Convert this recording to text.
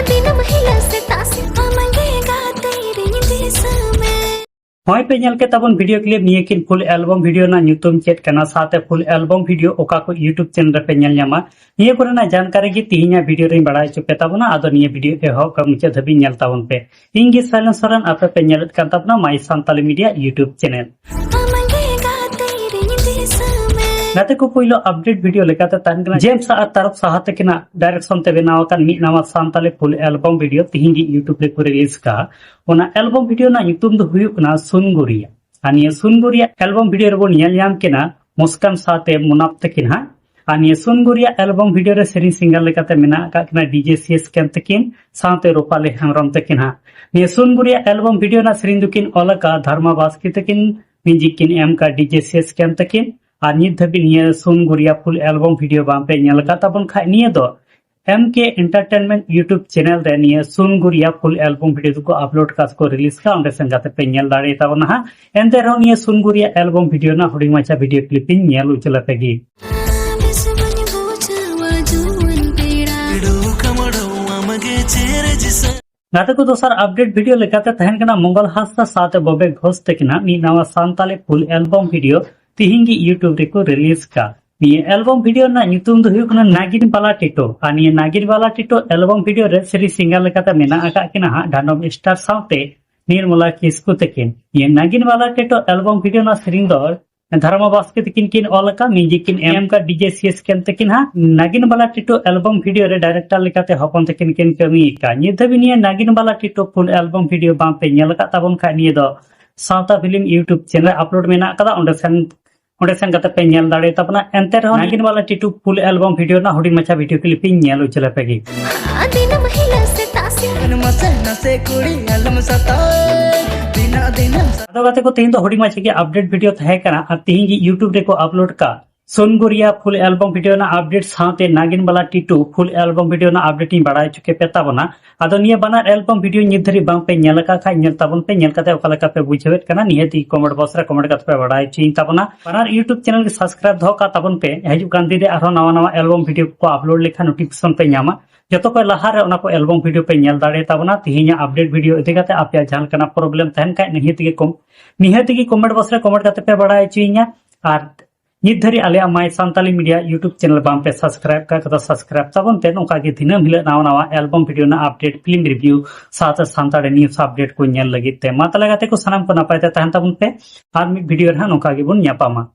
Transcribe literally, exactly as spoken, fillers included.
ᱫᱤᱱᱟᱹᱢ ᱦᱤᱞᱳᱜ ᱥᱮᱛᱟᱜ ᱥᱮᱛᱟᱜ ᱟᱢ ᱜᱮ ᱜᱟᱛᱮ ᱨᱤᱧ ᱫᱤᱥᱟᱹ ᱢᱮ᱾ ᱦᱚᱸᱜᱼᱚᱭ ᱯᱮ ᱧᱮᱞ ᱠᱮᱫ ᱛᱟᱵᱚᱱ ᱵᱷᱤᱰᱤᱭᱳ ᱠᱞᱤᱯ, ᱱᱤᱭᱟᱹ ᱠᱤᱱ ᱯᱷᱩᱞ ᱮᱞᱵᱚᱢ ᱵᱷᱤᱰᱤᱭᱳ ᱨᱮᱱᱟᱜ ᱧᱩᱛᱩᱢ ᱪᱮᱫ ᱠᱟᱱᱟ, ᱥᱟᱶᱛᱮ ᱯᱷᱩᱞ ᱮᱞᱵᱚᱢ ᱵᱷᱤᱰᱤᱭᱳ ᱚᱠᱟ ᱠᱚ YouTube ᱪᱮᱱᱮᱞ ᱨᱮᱯᱮ ᱧᱮᱞ ᱧᱟᱢᱟ, ᱱᱤᱭᱟᱹ ᱠᱚᱨᱮᱱᱟᱜ ᱡᱟᱱᱠᱟᱨᱤ ᱜᱮ ᱛᱤᱦᱤᱧᱟᱜ ᱵᱷᱤᱰᱤᱭᱳ ᱨᱮᱧ ᱵᱟᱲᱟᱭ ᱦᱚᱪᱚ ᱯᱮ ᱛᱟᱵᱚᱱᱟ᱾ ᱟᱫᱚ ᱱᱤᱭᱟᱹ ᱵᱷᱤᱰᱤᱭᱳ ᱮᱦᱚᱵ ᱠᱷᱚᱱ ᱢᱩᱪᱟᱹᱫ ᱫᱷᱟᱹᱵᱤᱡ ᱧᱮᱞ ᱛᱟᱵᱚᱱ ᱯᱮ᱾ ᱤᱧ ᱜᱮ ᱥᱟᱭᱞᱮᱱ ᱥᱚᱨᱮᱱ, ᱟᱯᱮ ᱯᱮ ᱧᱮᱞᱮᱫ ᱠᱟᱱ ᱛᱟᱵᱚᱱᱟ My Santali Media YouTube channel. ᱟᱢ ᱜᱮ ᱜᱟᱛᱮ ᱨᱤᱧ ᱫᱤᱥᱟᱹ ᱢᱮ᱾ ᱜᱟᱛᱮ ᱠᱚ, ᱯᱳᱭᱞᱳ ᱟᱯᱰᱮᱴ ᱵᱷᱤᱰᱤᱭᱳ ᱞᱮᱠᱟᱛᱮ ᱛᱟᱦᱮᱱ ᱠᱟᱱᱟ ᱡᱮᱢᱥ ᱟᱨ ᱛᱟᱨᱚᱠ ᱥᱟᱦᱟ ᱛᱟᱹᱠᱤᱱᱟᱜ ᱰᱟᱭᱨᱮᱠᱥᱚᱱ ᱛᱮ ᱵᱮᱱᱟᱣ ᱟᱠᱟᱱ ᱢᱤᱫ ᱱᱟᱣᱟ ᱥᱟᱱᱛᱟᱞᱤ ᱯᱷᱩᱞ ᱮᱞᱵᱚᱢ ᱵᱷᱤᱰᱤᱭᱳ ᱛᱤᱦᱤᱧ ᱜᱮ YouTube ᱨᱮᱠᱚ ᱨᱤᱞᱤᱡᱽ ᱠᱟᱜᱼᱟ᱾ ᱚᱱᱟ ᱮᱞᱵᱚᱢ ᱵᱷᱤᱰᱤᱭᱳ ᱨᱮᱱᱟᱜ ᱧᱩᱛᱩᱢ ᱫᱚ ᱦᱩᱭᱩᱜ ᱠᱟᱱᱟ ᱥᱩᱱᱜᱩᱨᱤᱭᱟ᱾ ᱟᱨ ᱱᱤᱭᱟᱹ ᱥᱩᱱᱜᱩᱨᱤᱭᱟ ᱮᱞᱵᱚᱢ ᱵᱷᱤᱰᱤᱭᱳ ᱨᱮᱵᱚᱱ ᱧᱮᱞ ᱧᱟᱢ ᱠᱤᱱᱟ ᱢᱩᱥᱠᱟᱱ ᱥᱟᱶᱛᱮ ᱢᱩᱱᱟᱯ ᱛᱟᱹᱠᱤᱱ ᱦᱟᱸᱜ᱾ ᱟᱨ ᱱᱤᱭᱟᱹ ᱥᱩᱱᱜᱩᱨᱤᱭᱟ ᱮᱞᱵᱚᱢ ᱵᱷᱤᱰᱤᱭᱳ ᱨᱮ ᱥᱮᱨᱮᱧ ᱥᱤᱝᱜᱟᱨ ᱞᱮᱠᱟᱛᱮ ᱢᱮᱱᱟᱜ ᱟᱠᱟᱫ ᱠᱤᱱᱟ ᱰᱤᱡᱮ ᱥᱤ ᱮᱥ ᱠᱮᱱ ᱛᱟᱹᱠᱤᱱ ᱥᱟᱶᱛᱮ ᱨᱩᱯᱟᱞᱤ ᱦᱮᱢᱵᱨᱚᱢ ᱛᱟᱹᱠᱤᱱ ᱦᱟᱸᱜ᱾ ᱱᱤᱭᱟᱹ ᱥᱩᱱᱜᱩᱨᱤᱭᱟ ᱮᱞᱵᱚᱢ ᱵᱷᱤᱰᱤᱭᱳ ᱨᱮᱱᱟᱜ ᱥᱮᱨᱮᱧ ᱫᱚᱠᱤᱱ ᱚᱞ ᱟᱠᱟᱫ ᱫᱷᱟᱨᱢᱟ ᱵᱟᱥᱠᱮ ᱛᱟᱹᱠᱤᱱ, ᱢᱤᱣᱡᱤᱠ ᱠᱤᱱ ᱮᱢ ᱟᱠᱟᱫ ᱰᱤᱡᱮ ᱥᱤ ᱮᱥ ᱠᱮᱱ ᱛᱟᱹᱠᱤᱱ᱾ ᱟᱨ ᱱᱤᱛ ᱫᱷᱟᱹᱵᱤᱡ ᱱᱤᱭᱟᱹ ᱥᱩᱱᱜᱩᱨᱤᱭᱟ ᱯᱷᱩᱞ ᱮᱞᱵᱚᱢ ᱵᱷᱤᱰᱤᱭᱳ ᱵᱟᱝ ᱯᱮ ᱧᱮᱞ ᱟᱠᱟᱫ ᱛᱟᱵᱚᱱ ᱠᱷᱟᱡ, ᱱᱤᱭᱟᱹ ᱫᱚ ᱮᱢ ᱠᱮ Entertainment YouTube ᱪᱮᱱᱮᱞ ᱨᱮ ᱱᱤᱭᱟᱹ ᱥᱩᱱᱜᱩᱨᱤᱭᱟ ᱯᱷᱩᱞ ᱮᱞᱵᱚᱢ ᱵᱷᱤᱰᱤᱭᱳ ᱫᱚᱠᱚ ᱟᱯᱞᱳᱰ ᱠᱟᱜ ᱥᱮᱠᱚ ᱨᱤᱞᱤᱡᱽ ᱠᱟᱜ, ᱚᱸᱰᱮ ᱥᱮᱱ ᱠᱟᱛᱮ ᱯᱮ ᱧᱮᱞ ᱫᱟᱲᱮᱭᱟᱛᱟ ᱵᱚᱱᱟ ᱦᱟᱸᱜ᱾ ᱮᱱᱛᱮ ᱨᱮᱦᱚᱸ ᱱᱤᱭᱟᱹ ᱥᱩᱱᱜᱩᱨᱤᱭᱟ ᱮᱞᱵᱚᱢ ᱵᱷᱤᱰᱤᱭᱳ ᱨᱮᱱᱟᱜ ᱦᱩᱰᱤᱧ ᱢᱟᱪᱷᱟ ᱵᱷᱤᱰᱤᱭᱳ ᱠᱞᱤᱯ ᱤᱧ ᱧᱮᱞ ᱩᱪᱟᱹᱞ ᱟᱯᱮ ᱜᱮ᱾ ᱵᱮᱥ ᱵᱟᱹᱧ ᱵᱩᱡᱷᱟᱹᱣᱟ ᱡᱩᱣᱟᱹᱱ ᱯᱮᱲᱟ᱾ ᱜᱟᱛᱮ ᱠᱚ, ᱫᱚᱥᱟᱨ ᱟᱯᱰᱮᱴ ᱵᱷᱤᱰᱤᱭᱳ ᱞᱮᱠᱟᱛᱮ ᱛᱟᱦᱮᱱ ᱠᱟᱱᱟ ᱢᱚᱝᱜᱚᱞ ᱦᱟᱸᱥᱫᱟ ᱥᱟᱶᱛᱮ ᱵᱚᱵᱮ ᱜᱷᱳᱥ ᱛᱟᱹᱠᱤᱱᱟᱜ ᱢᱤᱫ ᱱᱟᱣᱟ ᱥᱟᱱᱛᱟᱞᱤ ᱯᱷᱩᱞ ᱮᱞᱵᱚᱢ ᱵᱷᱤᱰᱤᱭᱳ ᱛᱤᱦᱤᱧ ᱜᱮ YouTube ᱨᱮᱠᱚ ᱨᱤᱞᱤᱡᱽ ᱠᱟᱜ᱾ ᱱᱤᱭᱟᱹ ᱮᱞᱵᱚᱢ ᱵᱷᱤᱰᱤᱭᱳ ᱨᱮᱱᱟᱜ ᱧᱩᱛᱩᱢ ᱫᱚ ᱦᱩᱭᱩᱜ ᱠᱟᱱᱟ ᱱᱟᱜᱤᱱ ᱵᱟᱞᱟ ᱴᱤᱴᱳ᱾ ᱟᱨ ᱱᱤᱭᱟᱹ ᱱᱟᱜᱤᱱ ᱵᱟᱞᱟ ᱴᱤᱴᱳ ᱮᱞᱵᱚᱢ ᱵᱷᱤᱰᱤᱭᱳ ᱨᱮ ᱥᱮᱨᱮᱧ ᱥᱤᱝᱜᱟᱨ ᱞᱮᱠᱟᱛᱮ ᱢᱮᱱᱟᱜ ᱟᱠᱟᱫ ᱠᱤᱱᱟ ᱦᱟᱸᱜ ᱰᱟᱱᱚᱢ ᱥᱴᱟᱨ ᱥᱟᱶᱛᱮ ᱱᱤᱨᱢᱚᱞᱟ ᱠᱤᱥᱠᱩ ᱛᱟᱹᱠᱤᱱ᱾ ᱱᱤᱭᱟᱹ ᱱᱟᱜᱤᱱ ᱵᱟᱞᱟ ᱴᱤᱴᱳ ᱮᱞᱵᱚᱢ ᱵᱷᱤᱰᱤᱭᱳ ᱨᱮᱱᱟᱜ ᱥᱮᱨᱮᱧ ᱫᱚ ᱫᱷᱟᱨᱢᱟ ᱵᱟᱥᱠᱮ ᱛᱟᱹᱠᱤᱱ ᱠᱤᱱ ᱚᱞ ᱟᱠᱟᱫ, ᱢᱤᱣᱡᱤᱠ ᱠᱤᱱ ᱮᱢ ᱟᱠᱟᱫ ᱰᱤᱡᱮ ᱥᱤ ᱮᱥ ᱠᱮᱱ ᱛᱟᱹᱠᱤᱱ ᱦᱟᱸᱜ᱾ ᱱᱟᱜᱤᱱ ᱵᱟᱞᱟ ᱴᱤᱴᱳ ᱮᱞᱵᱚᱢ ᱵᱷᱤᱰᱤᱭᱳ ᱨᱮ ᱰᱟᱭᱨᱮᱠᱴᱚᱨ ᱞᱮᱠᱟᱛᱮ ᱦᱚᱯᱚᱱ ᱛᱟᱹᱠᱤᱱ ᱠᱤᱱ ᱠᱟᱹᱢᱤ ᱟᱠᱟᱫ᱾ ᱱᱤᱛ ᱫᱷᱟᱹᱵᱤᱡ ᱱᱤᱭᱟᱹ ᱱᱟᱜᱤᱱ ᱵᱟᱞᱟ ᱴᱤᱴᱳ ᱯᱷᱩᱞ ᱮᱞᱵᱚᱢ ᱵᱷᱤᱰᱤᱭᱳ ᱵᱟᱝ ᱯᱮ ᱧᱮᱞ ᱟᱠᱟᱫ ᱛᱟᱵᱚᱱ ᱠᱷᱟᱡ, ᱱᱤᱭᱟᱹ ᱫᱚ ᱥᱟᱶᱛᱟ ᱯᱷᱤᱞᱢ YouTube ᱪᱮᱱᱮᱞ ᱨᱮ ᱟᱯᱞᱳᱰ ᱢᱮᱱᱟᱜ ᱟᱠᱟᱫᱟ, ᱚᱸᱰᱮ ᱥᱮᱱ ᱚᱸᱰᱮ ᱥᱮᱱ ᱠᱟᱛᱮ ᱯᱮ ᱧᱮᱞ ᱫᱟᱲᱮᱭᱟᱛᱟ ᱵᱚᱱᱟ᱾ ᱮᱱᱛᱮ ᱨᱮᱦᱚᱸ ᱱᱟᱜᱤᱱ ᱵᱟᱞᱟ ᱴᱤᱴᱳ ᱯᱷᱩᱞ ᱮᱞᱵᱚᱢ ᱵᱷᱤᱰᱤᱭᱳ ᱨᱮᱱᱟᱜ ᱦᱩᱰᱤᱧ ᱢᱟᱪᱷᱟ ᱵᱷᱤᱰᱤᱭᱳ ᱠᱞᱤᱯ ᱤᱧ ᱧᱮᱞ ᱩᱪᱟᱹᱞ ᱟᱯᱮ ᱜᱮ᱾ ᱫᱤᱱᱟᱹᱢ ᱦᱤᱞᱳᱜ ᱥᱮᱛᱟᱜ ᱥᱮ ᱢᱟᱥᱮ ᱱᱟᱥᱮ ᱠᱩᱲᱤ ᱟᱞᱚᱢ ᱥᱟᱛᱟᱣ ᱫᱤᱱᱟ ᱫᱤᱱᱟᱹᱢ ᱟᱫᱚ ᱜᱟᱛᱮ ᱠᱚ, ᱛᱮᱦᱮᱧ ᱫᱚ ᱦᱩᱰᱤᱧ ᱢᱟᱪᱷᱟ ᱜᱮ ᱟᱯᱰᱮᱴ ᱵᱷᱤᱰᱤᱭᱳ ᱛᱟᱦᱮᱸ ᱠᱟᱱᱟ᱾ ᱟᱨ ᱛᱮᱦᱮᱧ ᱜᱮ YouTube ᱨᱮᱠᱚ ᱟᱯᱞᱳᱰ ᱠᱟᱜ ᱥᱳᱱᱜᱳᱨᱤᱭᱟ ᱯᱷᱩᱞ ᱮᱞᱵᱟᱢ ᱵᱷᱤᱰᱤᱭᱳ ᱨᱮᱱᱟᱜ ᱟᱯᱰᱮᱴ ᱥᱟᱶᱛᱮ ᱱᱟᱜᱤᱱ ᱵᱟᱞᱟ ᱴᱤᱴᱩ ᱯᱷᱩᱞ ᱮᱞᱵᱟᱢ ᱵᱷᱤᱰᱤᱭᱳ ᱨᱮᱱᱟᱜ ᱟᱯᱰᱮᱴ ᱤᱧ ᱵᱟᱲᱟᱭ ᱦᱚᱪᱚ ᱠᱮᱫ ᱯᱮ ᱛᱟᱵᱚᱱᱟ᱾ ᱟᱫᱚ ᱱᱤᱭᱟᱹ ᱵᱟᱱᱟᱨ ᱮᱞᱵᱟᱢ ᱵᱷᱤᱰᱤᱭᱳ ᱱᱤᱛ ᱫᱷᱟᱹᱨᱤᱡ ᱵᱟᱝ ᱯᱮ ᱧᱮᱞ ᱟᱠᱟᱫ ᱠᱷᱟᱡ, ᱧᱮᱞ ᱛᱟᱵᱚᱱ ᱯᱮ᱾ ᱧᱮᱞ ᱠᱟᱛᱮ ᱚᱠᱟ ᱞᱮᱠᱟ ᱯᱮ ᱵᱩᱡᱷᱟᱹᱣᱮᱫ ᱠᱟᱱᱟ, ᱱᱤᱦᱟᱹᱛ ᱜᱮ ᱠᱚᱢᱮᱱᱴ ᱵᱚᱠᱥ ᱨᱮ ᱠᱚᱢᱮᱱᱴ ᱠᱟᱛᱮ ᱯᱮ ᱵᱟᱲᱟᱭ ᱦᱚᱪᱚᱧ ᱛᱟᱵᱚᱱᱟ᱾ ᱵᱟᱱᱟᱨ ᱭᱩᱴᱩᱵᱽ ᱪᱮᱱᱮᱞ ᱜᱮ ᱥᱟᱵᱥᱠᱨᱟᱭᱤᱵ ᱫᱚᱦᱚ ᱠᱟᱜ ᱛᱟᱵᱚᱱ ᱯᱮ᱾ ᱦᱤᱡᱩᱜ ᱠᱟᱱ ᱫᱤᱱ ᱨᱮ ᱟᱨᱦᱚᱸ ᱱᱟᱣᱟ ᱱᱟᱣᱟ ᱮᱞᱵᱟᱢ ᱵᱷᱤᱰᱤᱭᱳ ᱠᱚ ᱟᱯᱞᱳᱰ ᱞᱮᱠᱷᱟᱱ ᱱᱳᱴᱤᱯᱷᱤᱠᱮᱥᱚᱱ ᱯᱮ ᱧᱟᱢᱟ᱾ ᱡᱚᱛᱚ ᱠᱷᱚᱱ ᱞᱟᱦᱟ ᱨᱮ ᱚᱱᱟ ᱠᱚ ᱮᱞᱵᱟᱢ ᱵᱷᱤᱰᱤᱭᱳ ᱯᱮ ᱧᱮᱞ ᱫᱟᱲᱮ ᱛᱟᱵᱚᱱᱟ᱾ ᱛᱮᱦᱮᱧᱟᱜ ᱟᱯᱰᱮᱴ ᱵᱷᱤᱰᱤᱭᱳ ᱤᱫᱤ ᱠᱟᱛᱮ ᱟᱯᱮᱭᱟᱜ ᱡᱟᱦᱟᱸ ᱞᱮᱠᱟᱱᱟᱜ ᱯᱨᱚᱵᱞᱮᱢ ᱛᱟᱦᱮᱱ ᱠᱷᱟᱡ, ᱱᱤᱦᱟᱹᱛ ᱜᱮ ᱠᱚᱢ-, ᱱᱤᱦᱟᱹᱛ ᱜᱮ ᱠᱚᱢᱮᱱᱴ ᱵᱚᱠᱥ ᱨᱮ ᱠᱚᱢᱮᱱᱴ ᱠᱟᱛᱮ ᱯᱮ ᱵᱟᱲᱟᱭ ᱦᱚᱪᱚᱭᱤᱧᱟ᱾ ᱟᱨ ᱱᱤᱛ ᱫᱷᱟᱹᱨᱤᱡ ᱟᱞᱮᱭᱟᱜ ᱢᱟᱭ ᱥᱟᱱᱛᱟᱞᱤ ᱢᱤᱰᱤᱭᱟ ᱭᱩᱴᱩᱵᱽ ᱪᱮᱱᱮᱞ ᱵᱟᱝ ᱯᱮ ᱥᱟᱵᱥᱠᱨᱟᱭᱤᱵ ᱠᱟᱜ ᱠᱷᱟᱡ ᱫᱚ ᱥᱟᱵᱥᱠᱨᱟᱭᱤᱵ ᱛᱟᱵᱚᱱ ᱯᱮ, ᱱᱚᱝᱠᱟ ᱜᱮ ᱫᱤᱱᱟᱹᱢ ᱦᱤᱞᱳᱜ ᱱᱟᱣᱟ ᱱᱟᱣᱟ ᱮᱞᱵᱟᱢ ᱵᱷᱤᱰᱤᱭᱳ ᱨᱮᱱᱟᱜ ᱟᱯᱰᱮᱴ, ᱯᱷᱤᱞᱢ ᱨᱤᱵᱷᱤᱭᱩ ᱥᱟᱶᱛᱮ ᱥᱟᱱᱛᱟᱲᱤ ᱱᱤᱭᱩᱡᱽ ᱟᱯᱰᱮᱴ ᱠᱚ ᱧᱮᱞ ᱞᱟᱹᱜᱤᱫ ᱛᱮ᱾ ᱢᱟ ᱛᱟᱦᱞᱮ ᱜᱟᱛᱮ ᱠᱚ, ᱥᱟᱱᱟᱢ ᱠᱚ ᱱᱟᱯᱟᱭ ᱛᱮ ᱛᱟᱦᱮᱱ ᱛᱟᱵᱚᱱ ᱯᱮ, ᱟᱨ ᱢᱤᱫ ᱵᱷᱤᱰᱤᱭᱳ ᱨᱮ ᱦᱟᱸᱜ ᱱᱚᱝᱠᱟ ᱜᱮᱵᱚᱱ ᱧᱟᱯᱟᱢᱟ᱾